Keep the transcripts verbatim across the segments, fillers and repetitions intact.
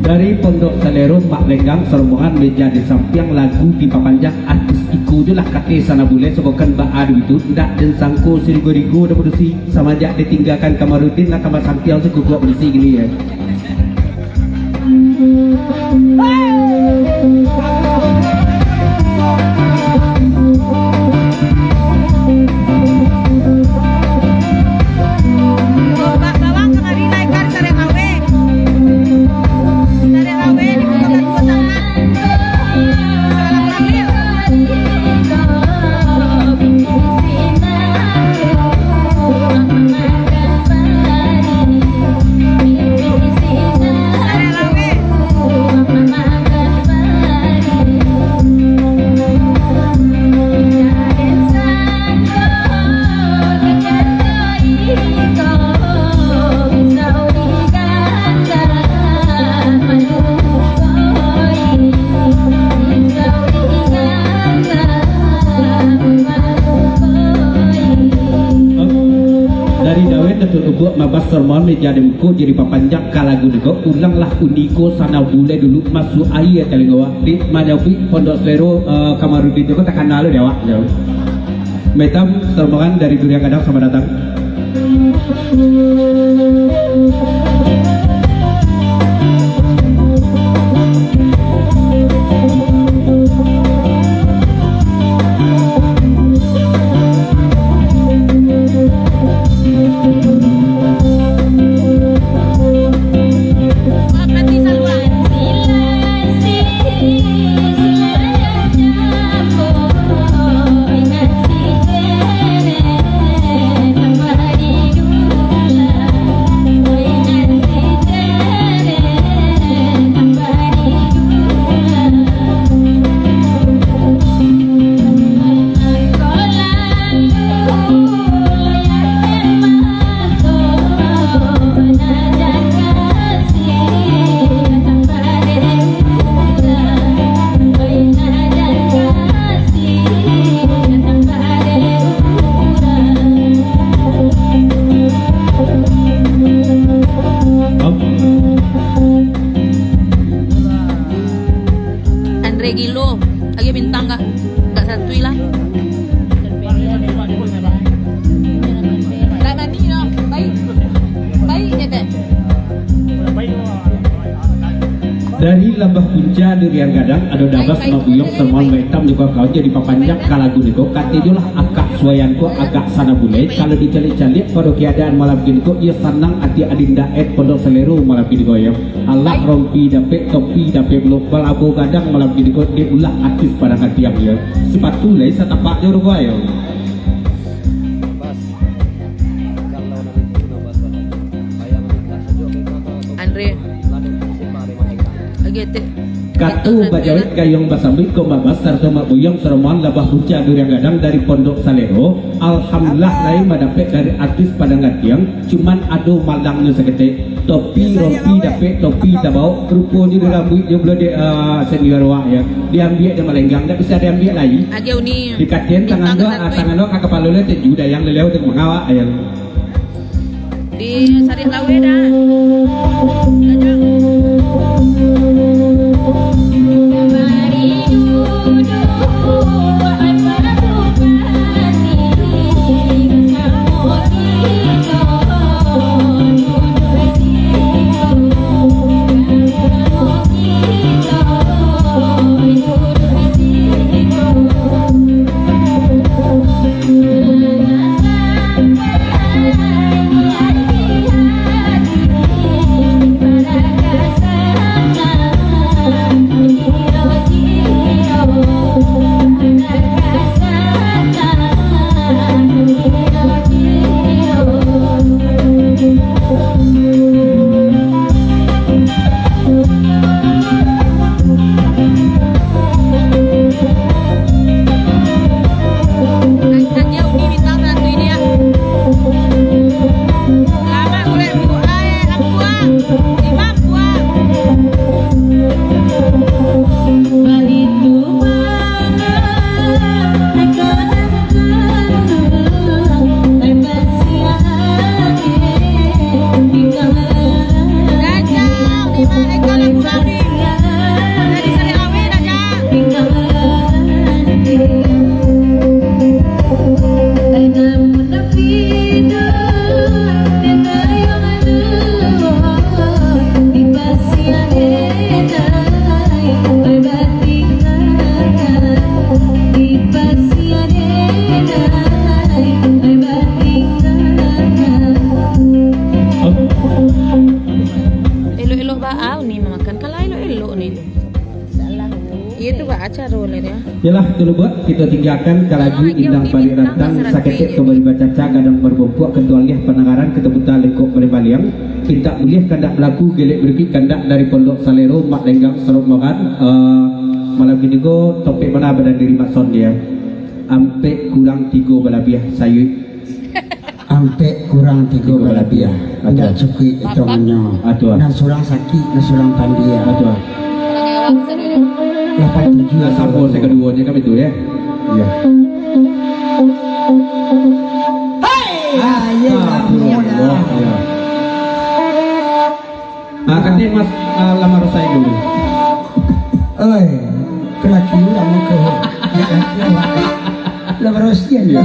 Dari Pondok Salero, Mak Lenggang, sarombongan meja di sampiang, lagu dipapanjang, artis iko jo lah kate sana bule, sogokan ba-, adu itu, ndak den sangko sirigo-rigo dah padusi, samajak ditinggakan Kamarudin lah tambah sampiang sakukuak padusi gini ya. Dari Dawet Datuk Lubuak mabas sermon meja di muko jadi papanjang ka lagu niko, ulanglah uniko sana bule dulu masuk aia talingo awak. Di manyabuik Pondok Selero, eh, Kamarudin tu kan takana lo di awak jauh. Metam, sermon dari Durian Gadang, selamat datang. Andre Gilo, lagi bintang kah? Agak santuy lah. Dah nani dah. Baik. Baik je teh. Dari Lambah Punca Durian Gadang, ado Dabas Mabuyong Samuan Baitam jo kawan-kawan jadi papanjang ka lagu niko, kato jo lah akak suayan ko agak sana bulai, kalau dicaliak-caliak pado keadaan malam kini ko, iyo sanang ati adinda et Pondok Salero malam kini ko yo. Alah rompi dapek, topi dapek pulo, balabo gadang malam kini ko, dek ulah artis Padang Atiang yo. Sepatu lai satapak jo ruko yo. Andre. Lagi etek. Kato bajawek gayuang basambuik ko Mak Bas sarato Mak Buyong sarombongan Lambah Punca Durian Gadang dari Pondok Salero. Alhamdulillah lai madapek dari artis Padang Atiang, cuman ado malangnyo saketek. Topi rompi dapek, topi tabao, ruponyo di rambuik jo pulo dek, ah, senior awak yo. Diambiak dek Mak Lenggang, ndak bisa diambiak lai. Agiah uni. Dikatian tangan tu, ah, tangan tu ka kapalo lai, tenju dayang leleo tu mangawak yo. Di Sarik Laweh dah. Gajah. Lah, dulu buat, kito tinggakan ka lagu Indang Parik Rantang, saketek ka bari bacaca, gadang bari bongkuak, kito aliah pandangaran, kito puta lengkok bari baliang, pintak buliah kandak balaku, gelek barukik kandak dari Pondok Salero, Mak Lenggang, Sarok Moran. Eh, malam kini ko, topik bana badan diri Mak Son dia. Ampek kurang tigo balabiah, sayuik. Ampek kurang tigo balabiah. Atua. Indak cukuik itongannyo. Atua. Nan surang sakik, nan surang pandia. Atua. Lapan tujuh. Lah, sabo sakaduonyo kan itu, ya? Iya. Hai! Ah, iya, astagfirullah. Iya. Ah, kato Mas, ah, Lamar Said dulu. Oi, kalaki urang muko. Kalaki urang. Lamar Said. Iya.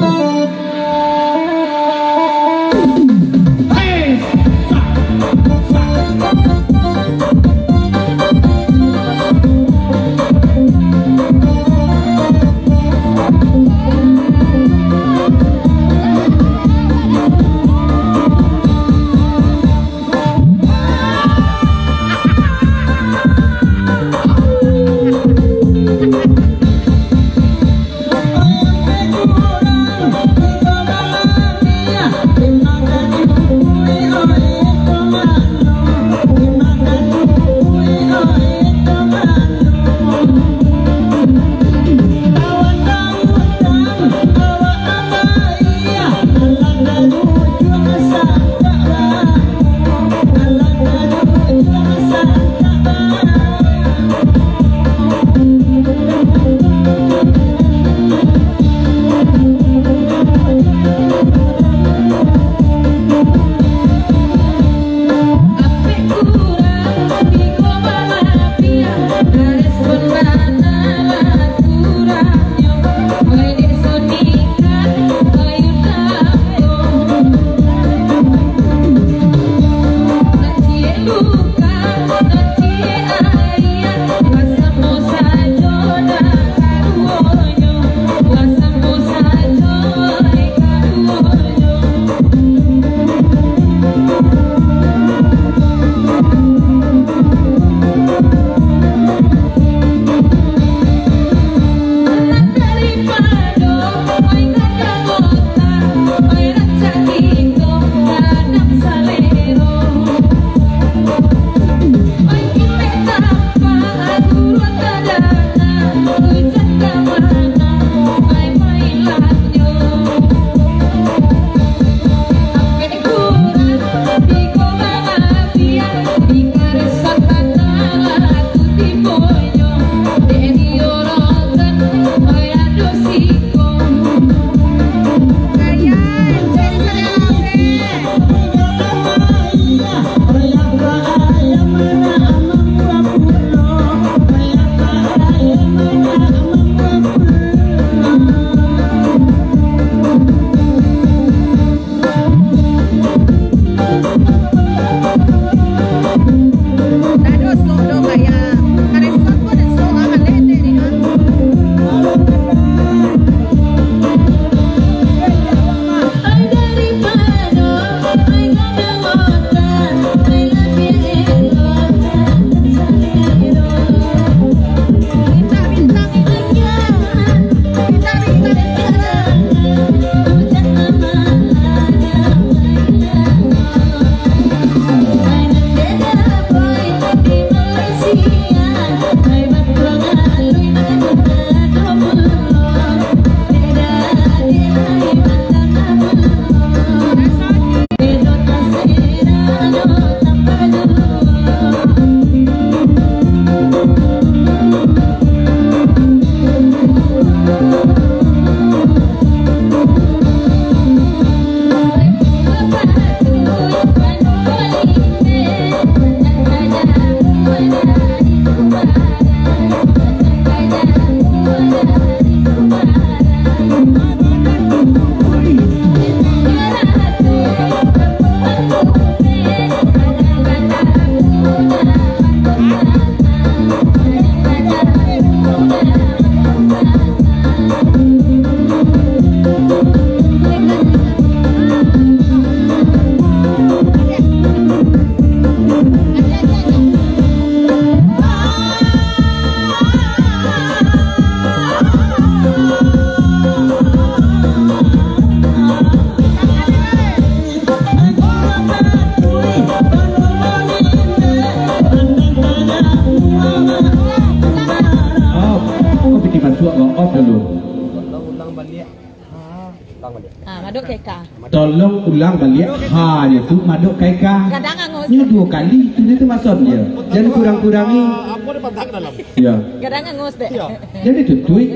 Ha, madok ka eka. Tolong ulang baliak ha nyo tu, madok ka eka. Gadang angus. Nyo duo kali tu, nyo tu maksud nyo. Jan kurang-kurangi. Apo dia patah ka dalam? Ya. Gadang angus dek. Ya. Jan ditutuik.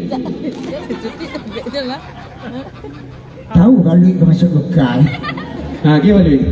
Cuti dek je lah. Tahu balik ka masuk bekal. Ha, gi balik.